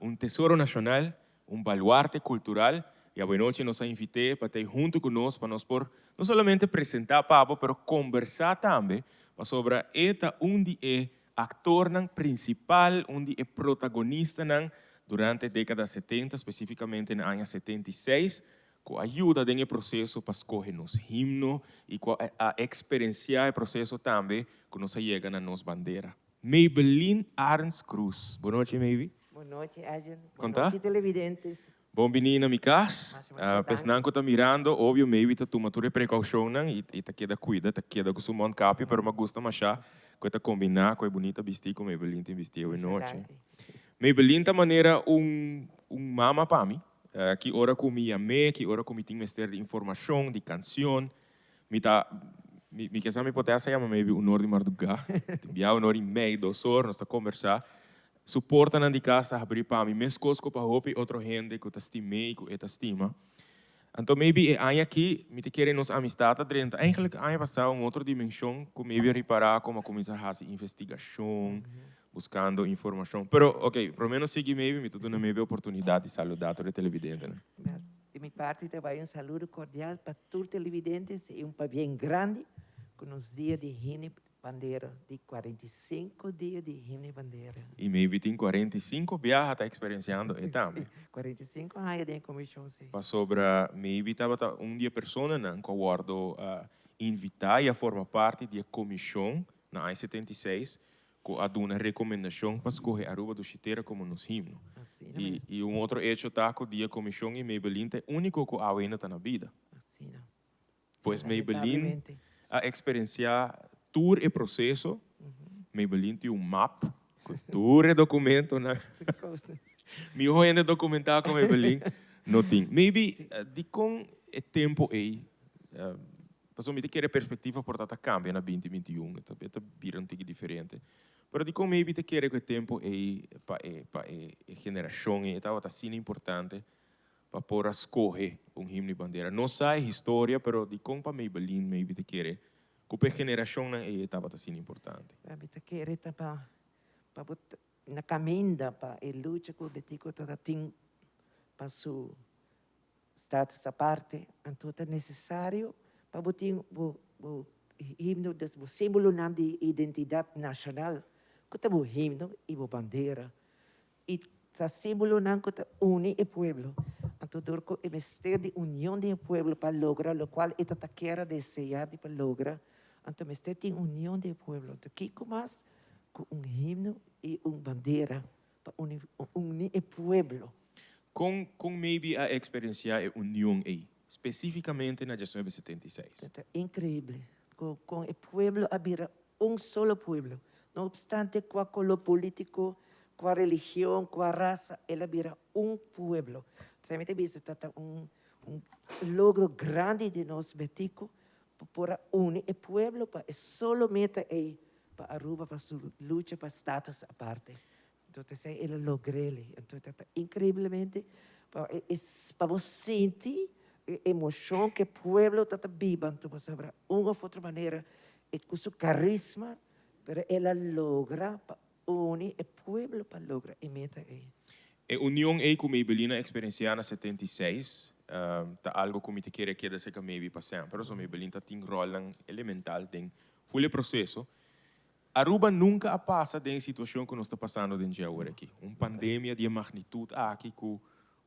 un tesoro nashonal, un baluarte kultural i awe nochi nos a invit'é pa ta huntu ku nos pa nos por no solamente presentá pa bo, pero kombersá tambe pasobra e ta un di e aktornan prinsipal, un di e protagonistanan durante dékada 70, spesífikamente na aña 76, ku a yuda den e proseso pa skohe nos himno i ku a eksperensiá e proseso tambe ku nos a yega na nos bandera. Maybelline Arends Croes. Bon nochi, Maybe. Bon nochi, Arjen. Bon Kon ta? Nochi, televidentes. Bon biní na mi kas. Masha Pa esnan ku ta mirando, obvio, maybe ta tuma tur e prekoushonnan i ta keda kuida, ta keda ku su mondkapje, pero mi a gusta mashá ku e ta kombiná ku e bunita bistí ku Maybelline tin bistí awe nochi. Maybelline ta manera un mama pa mi. Ki ora ku mi yam'é, ki ora ku mi tin mester di informashon, di kansion, mi ta, mi ke sa mi por ta hasta yama maybe un or di mardugá, tin bia un or i mei, 2 or, nos ta kombersá. Su portanan di kas ta habrí pa mi, meskos ku pa hopi otro hende ku ta stim'é i ku e ta stima. Anto maybe e aña akí mi ta kere nos amistat ta drenta, eigenlijk aña pasá, un otro dimenshon ku maybe a ripará komo a kuminsá hasi investigashon, buskando informashon. Pero ok, promé nos sigui maybe mi ta duna maybe oportunidat di saludá tur e televidentenan. Bèl, di mi parti ta bai un saludo kordial pa tur televidentes i un pabien grandi ku nos dia di himno bandera, di 45 dia di himno bandera. I maybe tin 45 biaha ta eksperensiando e tambe. Sí, 45 aña den komishon, sí. Pasobra maybe tabata un di e personanan ku a wòrdu invitá i a forma parti di e komishon na aña 76 ku a duna rekomendashon pa skohe Aruba Dushi Tera komo nos himno. Asina mes. I un otro echo ta ku di e komishon i Maybelline ta e úniko ku awe ainda ta na bida. Asina. Pues Maybelline a eksperensiá tur e proseso. Maybelline tin un map ku tur e dokumentonan. Mihó hende dokumentá ku Maybelline no tin. Maybe dikon e tempu ei, pasobra mi ta kere perspektiva por ta ta kambia na 2021, e ta bira un tiki diferente. Pero dikon maybe ta kere ku e tempu ei pa e pa e generashon ei e tabata asina importante pa por a skohe un himno i bandera? No sa e historia, pero dikon pa Maybelline maybe ta kere ku pa e generashonnan ei e tabata asina importante? Mi ta kere ta pa bo na kaminda pa e lucha ku Betico tabata tin pa su status aparte, anto ta necesario pa bo tin bo himno, dus bo simbolonan di identidad nacional, cu ta bo himno y bo bandera. Y ta simbolonan cu ta uni e pueblo. Anto dor cu e mester di union den e pueblo pa logra locual e ta ta kier a desea di pa logra, anto mester tin union den e pueblo. Anto kico mas cu un himno y un bandera pa uni e pueblo? Kon maybe a eksperensiá e union ei, spesífikamente na 1976? Ta inkreibel kon e pueblo a bira un solo pueblo. No opstante kua koló polítiko, kua religion, kua rasa, el a bira un pueblo. Esei mi ta bisa ta ta un logro grandi di nos Betico pa por a uni e pueblo pa e solo meta ei pa Aruba pa su lucha pa status aparte. Entonces esei el a logr'el. Entonces ta increiblemente pa bo sinti e emocion cu e pueblo ta ta biba anto pasobra un of otro manera e cu su carisma pero el a logra pa uni e pueblo pa logra e meta ei. E union ei cu Maybelline a experiencia na 76 ta algo cu mi ta kere keda cerca Maybe pa semper, pasobra Maybelline ta tin rolnan elemental den ful e proceso. Aruba nunca a pasa den e situacion cu nos ta pasando den dje awor aki. Un pandemia di e magnitud aki cu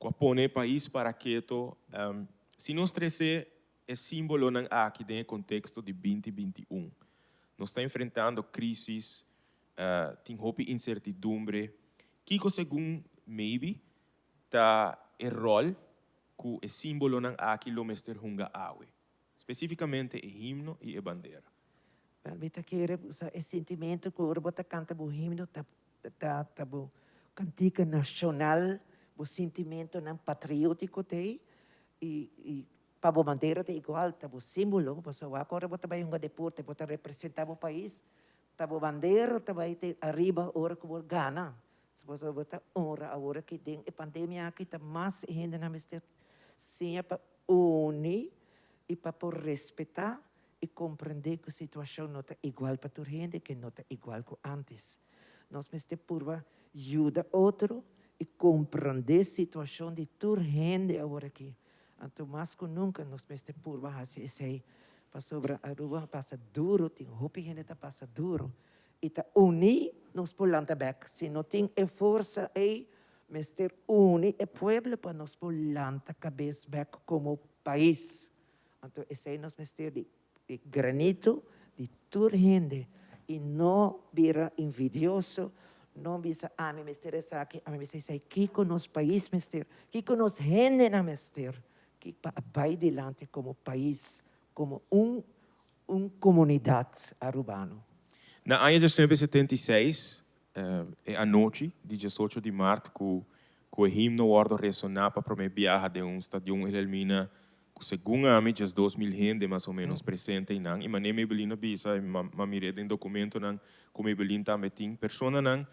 a pone e pais para keto. Si nos trece e simbolonan aki den e contexto di 2021, nos ta enfrentando crisis, tin hopi incertidumbre. Kico segun Maybe ta e rol cu e simbolonan aki lo mester hunga awe? Specificamente e himno y e bandera. Wel, mi ta kere usa e sintimento ku ora bo ta kanta bo himno ta ta ta bo kantika nashonal, bo sintimentonan patriotiko ta ei i i pa bo bandera ta igual, ta bo simbolo, pasobra wak ora bo ta bai hunga deporte bo ta representa bo pais, ta bo bandera ta bai te ariba ora ku bo gana. Pasobra bo ta honra awor aki den e pandemia aki ta mas hendenan mester siña pa uni i pa por respetá i komprendé ku situashon no ta igual pa tur hende, ke no ta igual ku ántes. Nos mester purba yuda otro. i komprondé situashon di tur hende awor aki. Anto mas ku nunka nos mester purba hasi esei pasobra Aruba a pasa duru, tin hopi hende ta pasa duru i ta uní nos por lanta bèk. Si no tin e forsa ei mester uni e pueblo pa nos por lanta kabes bèk komo pais. Anto esei nos mester di e granito di tur hende i no bira envidioso, no bisa ami mester esaki, ami mester esei, kiko nos pais mester, kiko nos hendenan mester pa a bai dilanti komo pais, komo un un komunidat arubano. Na aña 1976, e anochi di diesocho di mart ku ku e himno wòrdu resoná pa promé biaha den un stadion Wilhelmina ku segun ami 12.000 hende mas o ménos presente einan i manera Maybelline a bisa i m'a mir'é den dokumentonan ku Maybelline tambe tin personanan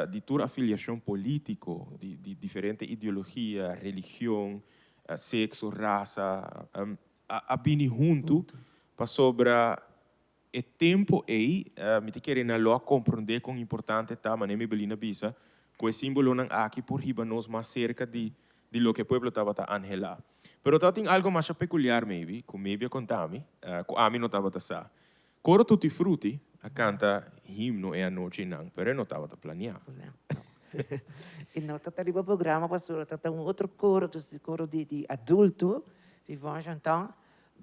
di tur afiliashon polítiko di di diferente ideologia, religion, sekso, rasa a bini huntu pasobra E tempo ei, mi ta kere nan lo a komprondé kon importante ta, manera Maybelline a bisa, ku e símbolonan aki por hiba nos mas serka di di loke e pueblo tabata anhelá. Pero tabatin algu masha pekuliar, maybe, ku Maybe a konta mi, ku ami no tabata sa. Koro Tutti Frutti a kanta himno e anochinan, pero e no tabata planiá. E no tabata riba programa pasobra tabata un otro koro, dus di koro di adulto, di Vivant Chantant,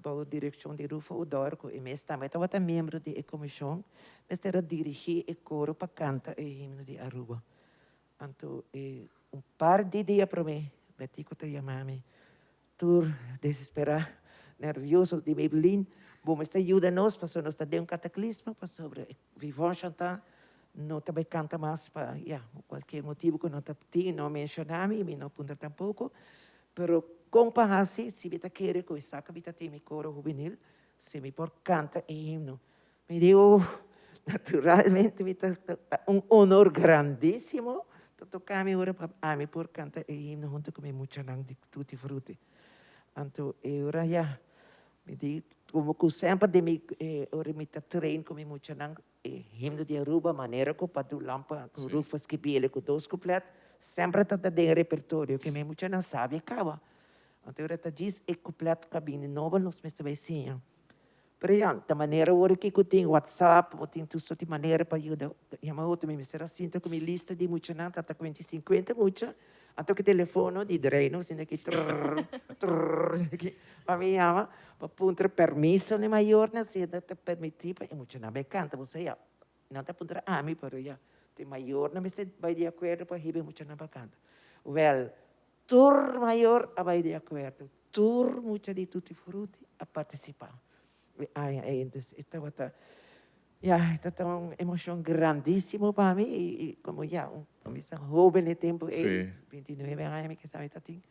Bou direkshon di Rufo Odor, ku e mes tambe tabata miembro di e komishon, mester a dirigí e koro pa kanta e himno di Aruba. Anto e un par di dia promé, Betico ta yama mi, tur desesperá, nervioso, di Maybelline, bo mester yuda nos pasobra nos ta den un kataklisma pasobra e Vivant Chantant no ta bai kanta mas pa, ya, kualkier motibu ku no ta tin, no a menshoná mi, mi no a puntra tampoko. Pero kon pa hasi si mi ta kere ku esaki mi ta tin mi koro hubenil, si mi por kanta e himno? Mi di, Oh, naturalmente mi ta ta un honor grandísimo ta toka mi ora pa ami por kanta e himno huntu ku mi muchanan di Tutti Frutti. Anto e ora ya, mi di, komo ku semper den mi ora mi ta train ku mi muchanan E himno di Aruba, manera cu Padu Lampa cu Rufus Kibiele cu dos cuplet, semper ta ta den repertorio, ke men muchanan sabi e caba. Anto ora ta djis e cuplet cu a bini nobo nos mester bay siña. Pero ya, ta manera ora ki cu tin WhatsApp o tin tur sort di manera pa yuda yama otro, mi mester a sinta cu mi lista di muchanan, ta ta cuenta 50 mucha, anto cu telefono di drei no, sinta aki trrr, trrr, sinta aki. Pa mi yama pa puntra permiso na e mayornan si e ta permiti pa e muchanan bai kanta. Bo sa ya, nan ta puntra ami pero ya te mayornan mester bai di akuerdo pa hiba e muchanan pa kanta. Wèl, tur mayor a bai di akuerdo, tur mucha di Tutti Frutti a partisipá e aña ei. Entonces e tabata, ya, e tabata un emocion grandísimo pa mi i komo ya un hóben e tempu ei, 29 aña mi kisa mi ta tin.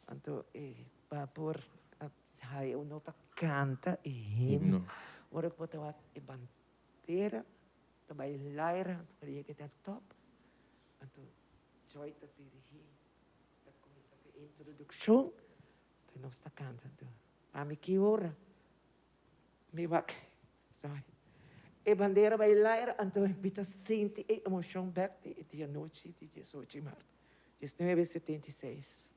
Anto e pa por a haya uno pa canta e himno. Ora cu bo ta wak e bandera ta bay laira anto ora yega den top anto Joy ta dirigi ta cuminsa cu e introduccion anto nos ta canta anto ami ki ora mi wak sorry e bandera bay laira anto mi ta sinti e emocion bek di e dia nochi di 18 di maart 1976.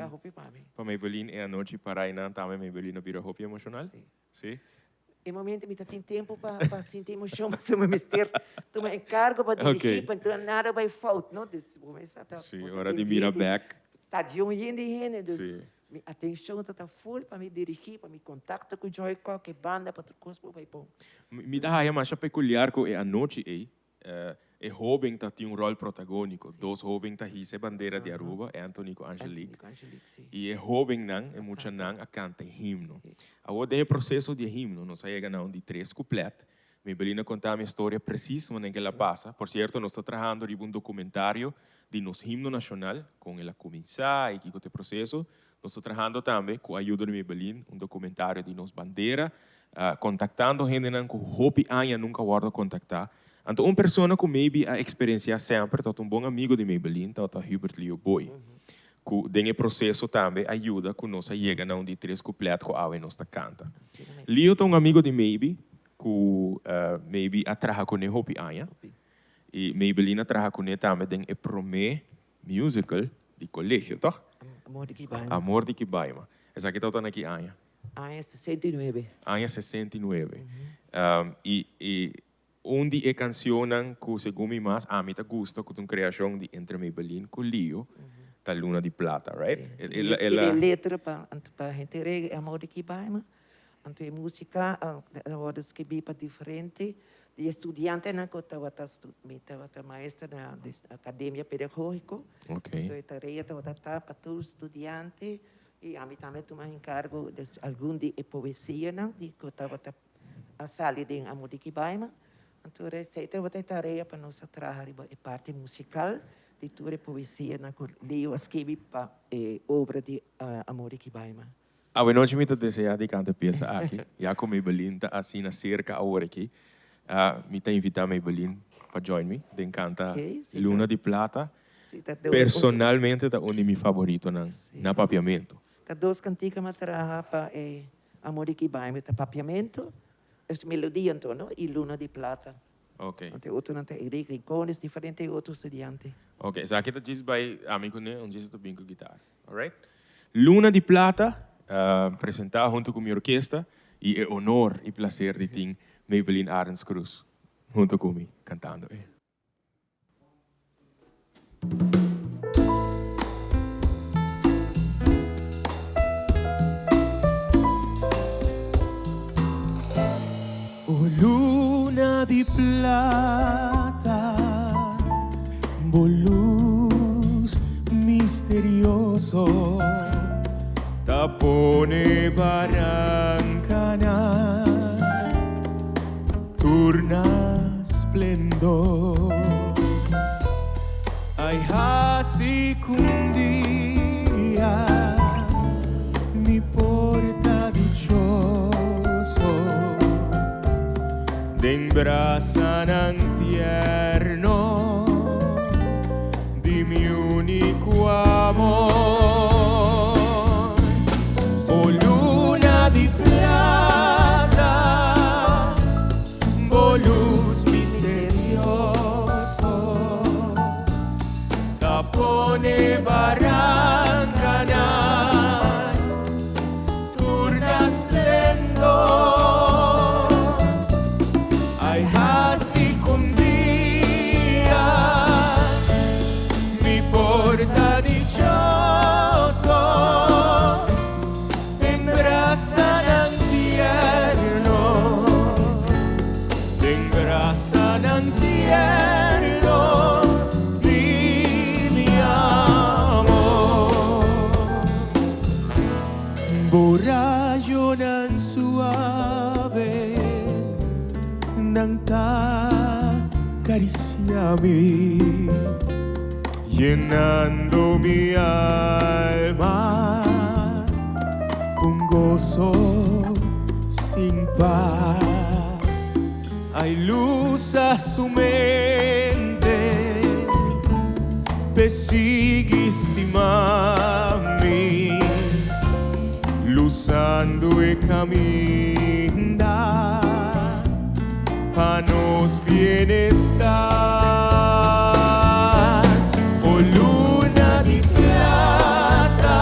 significa hopi pa mi. Pa Maybelline e anochi parainan tambe Maybelline a bira hopi emocional? Si. Si? E momento mi ta tin tempo pa sinti emocion pasobra mi mester tuma encargo pa dirigi pa no nada bay fout no dus bo mester ta Si, ora di mira bek. Stadion yen di hende dus mi atencion ta ta full pa mi dirigi pa mi contacto cu Joy Kock e banda pa tur cos por bay bon. Mi ta haya masha peculiar cu e anochi ey E hoben ta tin un rol protagonico. Dos hoben ta hisa e bandera di Aruba, Anthony cu Angelique. Y e hobennan, e muchanan a canta e himno. Awor den e proceso di e himno nos a yega na un di tres couplet. Maybelline a conta mi e storia precies manera cu el a pasa. Por cierto nos ta trahando riba un documentario di nos himno nacional, con el a cuminsa y kico ta e proceso. Nos ta trahando tambe cu ayudo di Maybelline un documentario di nos bandera, contactando hendenan cu hopi aña nunca wordo contacta. Anto un persona cu maybe a experiencia semper tabata un bon amigo di Maybelline tabata Hubert Leo Boy, cu den e proceso tambe a yuda cu nos a yega na un di tres couplet cu awe nos ta canta. Leo ta un amigo di Maybe cu maybe a traha cune hopi aña y Maybelline a traha cune tambe den e prome Musical di colegio, toch? Amor di Kibaima. Amor di Kibaima. Esaki tabata na ki aña? Aña 69. Aña 69. Y y un di e cancionnan cu segun mi mas ami ta gusta cu ta un creacion di entre Maybelline cu Leo ta Luna di Plata, right? Si. Mi a scribi e letra pa pa henter e Amor di Kibaima. Anto e musica a wordo scribi pa diferente di e studiantenan cu tabata mi tabata maestra na Academia Pedagogico. Anto e tarea tabata ta pa tur studiante y ami tambe a tuma encargo di algun di e poesianan di cu tabata a sali den Amor di Kibaima. Anto esey tabata e tarea pa nos a traha riba e parti musical di tur e poesianan cu Leo a scribi pa e obra di Amor di Kibaima. Awenochi mi ta desea di canta e pieza aki, ya cu Maybelline ta asina cerca awor aki, mi ta invita Maybelline pa join mi den canta Luna di Plata. Personalmente ta un di mi favoritonan na papiamento. Ta dos cantica mi a traha pa e Amor di Kibaime, ta papiamento, es melodia anto no, y Luna di Plata. Anto e otronan ta Eric Rincones, diferente otro studiante. Ok, esaki ta djis bay ami cu ne, un djis ta bin cu guitar. Alright. Luna di Plata, presenta hunto cu mi orkesta y e honor y placer di tin Maybelline Arends Cruz hunto cu mi cantando e. O luna di plata, bo luz misterioso ta pone barancanan tur na splendor. Ai hasi c'un dia mi por ta dichoso den brasanan tierno di mi unico amor. O luna di plata, bo luz misterioso ta pone barancanan tur na splendor. Ai hasi c'un dia mi por ta dichoso den brasanan tierno, den brasanan tierno di mi amor. Bo rayonan suave nan ta caricia mi, yenando mi alma c'un gozo sin par. Ai lusa su mente p'e sigui stima mi, lusando e caminda pa nos bienestar. O luna di plata.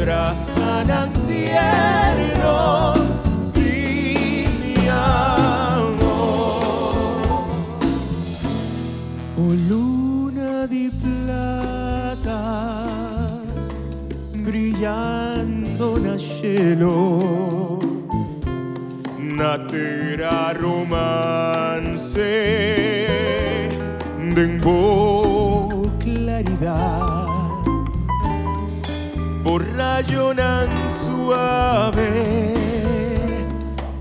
brasanan tierno di mi amor. O luna di plata brillando na shelo, na tera romance den bo claridad. Bo rayonan suave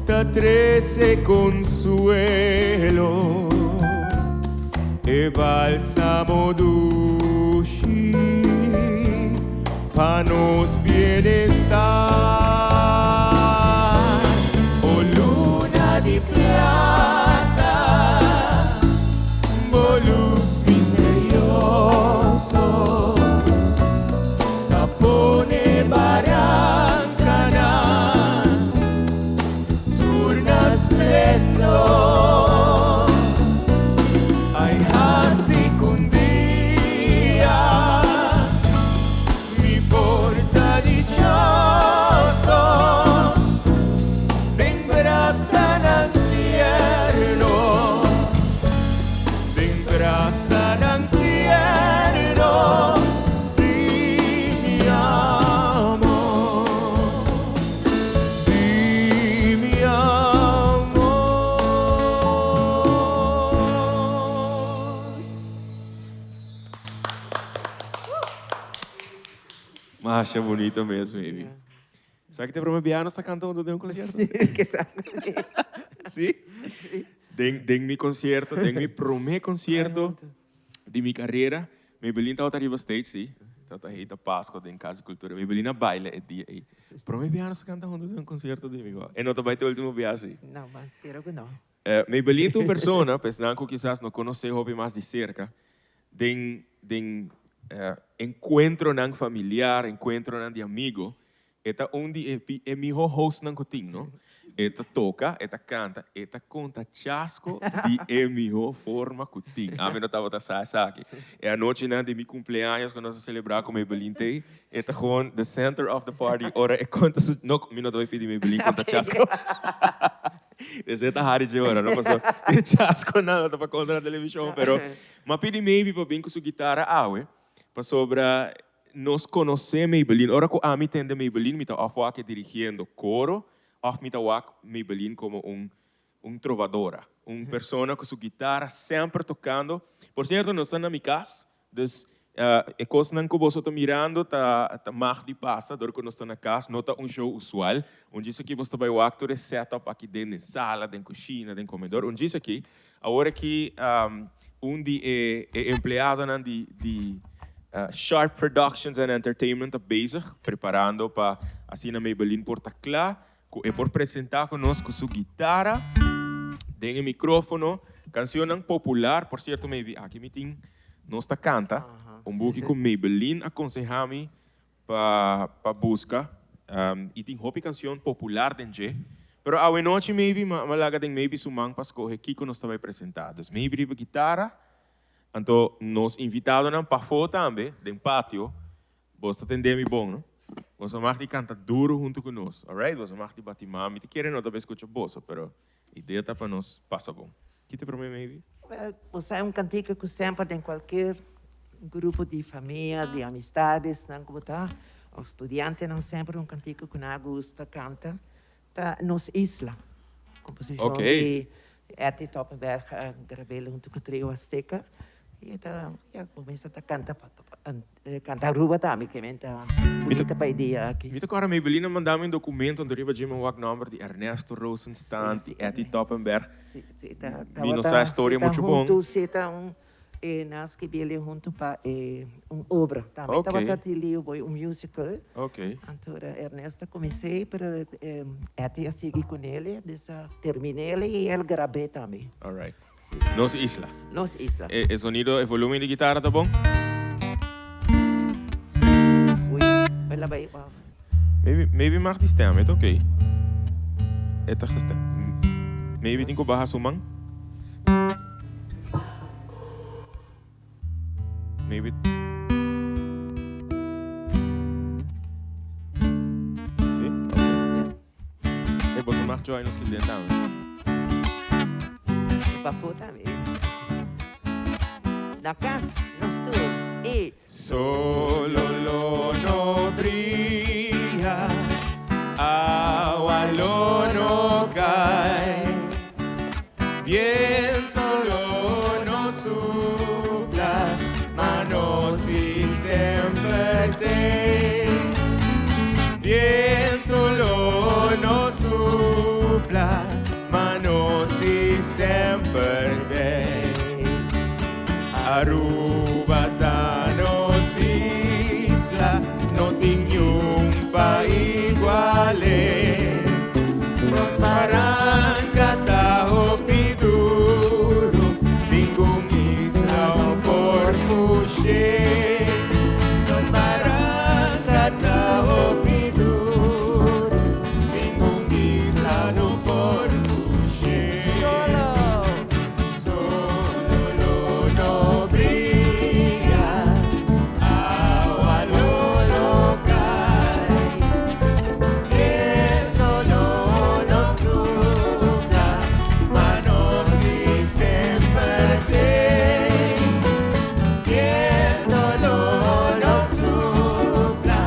ta trece consuelo, e balsamo dushi pa nos bienestar. O luna di plata, bo luz misterioso ta pone barancanan tur na splendor. Ai hasi c'un dia mi por ta dichoso den brasanan tierno, den brasanan tierno di mi amor, di mi amor. Masha bunita mes, baby. Sa ki te prome biaha nos ta canta hunto den un concierto? Sí? Den, den mi concierto, den mi prome concierto di mi carera, Maybelline tabata riba stage, sí. Tabata Heita Pascua den Casa di Cultura. Maybelline a baila e dia ei. Prome biaha nos ta canta hunto den un concierto di mi. E no ta bai te ultimo biaha, sí. No, mas spero cu no. Maybelline ta un persona, pa esnan cu kisas no conoce hopi mas di cerca, den den encuentronan familiar, encuentronan di amigo, e ta un di e e miho hostnan cu tin, no? E ta toca, e ta canta, e ta conta chasco di e miho forma cu tin. Ami no tabata sa esaki. E anochinan di mi cumpleaños cu nos a celebra cu Maybelline t'ey, e ta gewoon the center of the party ora e conta su, no, mi no ta bay pidi Maybelline conta chasco. Esei ta hari dje ora, no? Paso e chasconan no ta pa conta na television, pero m'a pidi Maybe pa bin cu su guitara awe, pasobra nos conoce Maybelline. Ora cu ami tende Maybelline, mi ta of wak e dirigiendo coro, of mi ta wak Maybelline como un un trovadora, un persona cu su guitara semper tocando. Por cierto, nos ta na mi cas, Dus e kosnan ku boso ta mirando ta ta mag di pasa dor ku nos ta na kas, no ta un show usual. Un djis aki boso ta bai wak tur e setup aki den den sala, den kushina, den komedor. Un djis aki, awor aki un di e e empleadonan di di Sharp Productions and Entertainment ta bezig preparando pa asina Maybelline por ta kla ku e por presenta ku nos ku su guitara den e mikrofono. Kansionnan popular, por sierto maybe aki mi tin Nos ta kanta, un buki ku Maybelline a konsehá mi pa pa buska i tin hopi kansion popular den dje. Pero awenochi maybe mi a laga den Maybe su man pa skohe kiko nos ta bai presentá. Dus Maybe riba gitara, anto nos invitadonan pafó tambe den patio. Bos ta tende mi bon, no? Boso mag di kanta duru huntu ku nos, alright? Boso mag di bati man. Mi ta kere no ta bai skucha boso, pero idea ta pa nos pasa bon. Ki ta promé, maybe? Wel, bo sa e un kantika ku semper den kualker grupo di famia, di amistades nan ku bo ta, òf studiantenan semper un kantika ku nan a gusta kanta ta Nos Isla, komposishon di Etty Toppenberg a grab'el huntu ku Trio Azteca i e ta, ya, bo mester ta kanta pa. Canta Aruba tambe ke men ta bunita pa e dia aki. Mi ta kòrda Maybelline a manda mi un documento anto riba dje mi wak nomber di Ernesto Rosenstand, di Etty Toppenberg. Mi no sa e storia muchu bon. Si ta un e nan a skibi el'e hunto pa e un obra. Tambe tabata di Leo Boy un musical. Anto Ernesto a kumins'é pero Etty a sigui ku n'el dus a termin'el i el grab'é tambe. Nos isla. Nos isla. E sonido, e volumen di guitarra ta bon? Ui, el a bai off. Maybe, maybe mag di stem, e ta oké. E ta gestem. Maybe tin ku baha su man. Maybe. mag join nos ki den tambe. Pafó tambe. Na kas nos tur e. Solo lo no bria, awa lo no kai, biento lo no supla, ma nos si semper t'ei. Biento lo no supla, ma nos si semper t'ei. Aruba ta nos isla, no tin niun pa igual'é. Nos baranca ta hopi duro, ningun isla no por push'é. Nos baranca ta hopi duro, ningun isla no por push'é. Solo! Solo lo no bria, awa lo no kai, biento lo no supla, ma nos si semper t'ei. Biento lo no supla,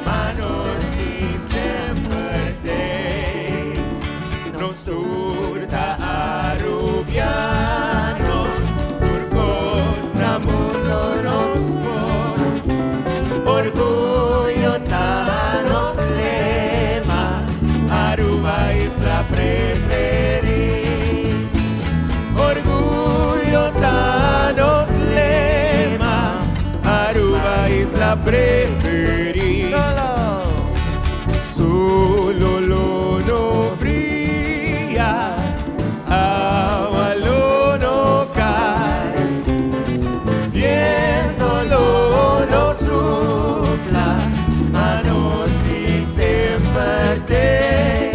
ma nos si semper t'ei. Nos tur ta Arubiano, tur cos na mundo nos por. Orguyo ta nos lema, Aruba isla preferi. Orguyo ta nos lema, Aruba isla preferi. Solo! Solo lo no bria, awa lo no kai, biento lo no supla, ma nos si semper t'ei.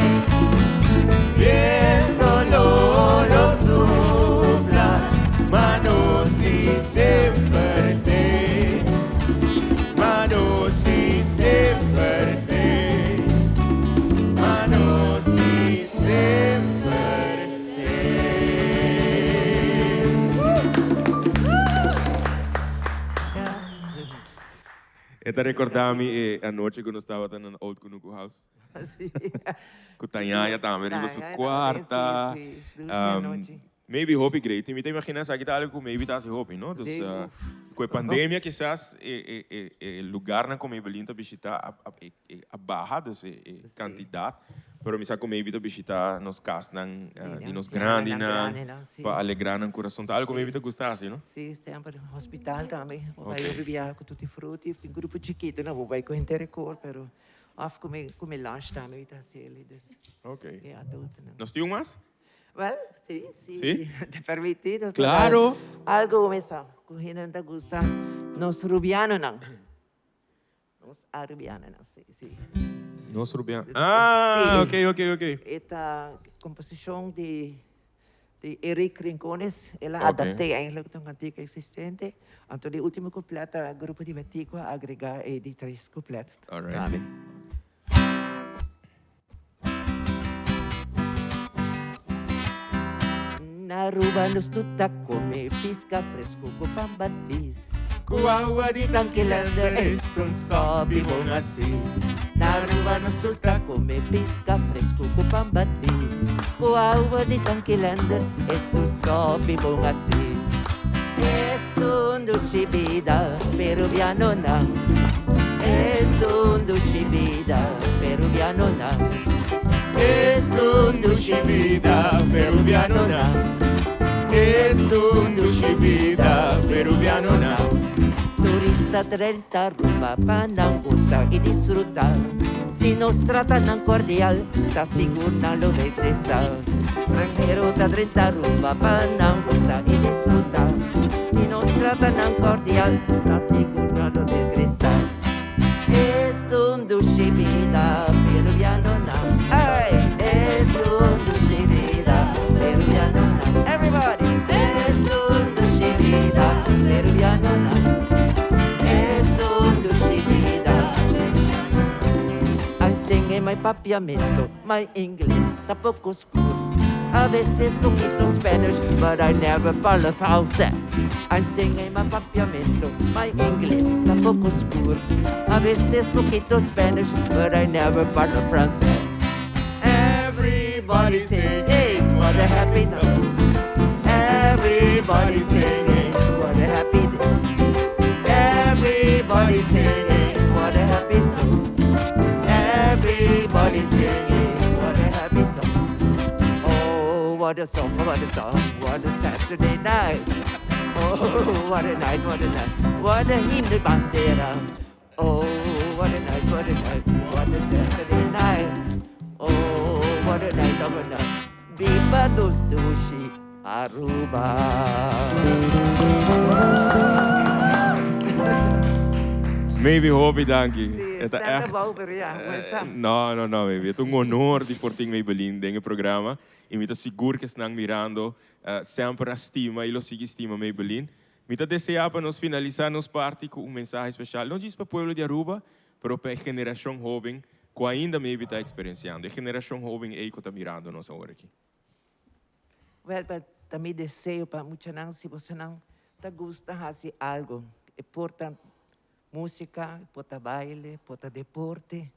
Biento lo no supla, ma nos si semper t'ei. Ma nos si semper t'ei. Ma nos si semper t'ei. E ta recorda mi e anochi cu nos tabata na Old Kunuku House. Cu Tañaya tambe riba su cuarta. Si, si. Dushi anochi. Maybe hopi great. Mi ta imagina esaki ta algo cu maybe ta haci hopi, no? Dus cu e pandemia kisas e e e lugarnan cu Maybelline ta bishita a a baha, dus e e cantidad. Pero mi sa cu maybe ta bishita nos casnan di nos grandinan pa alegra nan curason. Ta algo cu maybe ta gusta haci, no? Si, semper. Hospital tambe. Bo bai hopi biaha cu tutti frutti. Tin grupo chikito nan bo bai cu henter e cor, pero of cu mi lunch tambe mi ta haci elí. Dus e adultonan. Nos tin un mas? Well, si, si. Si? Te permiti. Nos Claro. Algo bo mesa cu hendenan ta gusta. Nos rubianonan. Nos arubianonan, si, si. Nos rubiano. Ah, Sí. ok, ok, ok. E ta composicion di di Eric Rincones. El a adapt'é eigenlijk ta un cantica existente. Anto di ultimo couplet ta grupo di Betico a agrega e di tres couplet Alright. tambe. Na Aruba nos tur ta come pisca fresco cu pan bati. Cu awa di tanki lender es un sopi bon asi. Na Aruba nos tur ta come pisca fresco cu pan bati. Cu awa di tanki lender es un sopi bon asi. Es un dushi bida peruvianonan. Es un dushi bida peruvianonan. Es un dushi bida peruvianonan. Es un dushi bida peruvianonan. Turista drenta Aruba pa nan gosa y disfruta. Si nos trata nan cordial, ta sigur nan lo regresa. Stranhero ta drenta Aruba pa nan gosa y disfruta. Si nos trata nan cordial, ta sigur nan lo regresa. Es un dushi bida peruvianonan. Ay, es un dushi bida peruvianonan. Everybody! Es un dushi bida peruvianonan. Es un dushi bida. I'm singing my papiamento, my English. ta poco scur. A veces poquito Spanish, but I never parla Frans. I'm singing my papiamento, my English ta poco scur. A veces poquito Spanish, but I never parla Frans. Everybody singing, what a happy song. Everybody singing, what a happy day. Everybody singing, what a happy song. Everybody singing, what a happy song. Oh, what a song, what a song, what a Saturday night. Oh, what a night, what a night, what a himno bandera. Oh, what a night, what a night, what a Saturday night. Oh, what a night, what a night. Biba nos dushi Aruba. Maybe hopi danki. Si, Esta sta echt. bou, pero ja, maar No, no, no, maybe. Ta un honor di por tin Maybelline den e programa. Y mi ta sigur cu esnan mirando semper a stima y lo sigui stima Maybelline. Mi ta desea pa nos finalisa nos parti cu un mensahe special, no djis pa pueblo di Aruba, pero pa e generacion hoben cu ainda maybe ta experienciando. E generacion hoben ey cu ta mirando nos awor aki. Wel, pa ta mi deseo pa muchanan, si bosonan ta gusta haci algo, e por ta musica, e por ta baile, por ta deporte,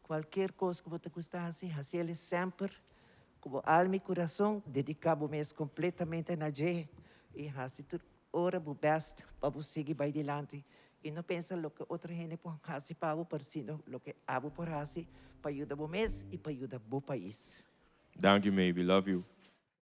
cualkier cos cu bo ta gusta haci, haciele semper cu bo alma y curason, dedica bo mes completamente na dje y haci tur ora bo best pa bo sigui bay dilanti y no pensa loke otro hende por haci pa bo, pero sino loke abo por haci pa yuda bo mes y pa yuda bo pais. Danki, maybe. Love you.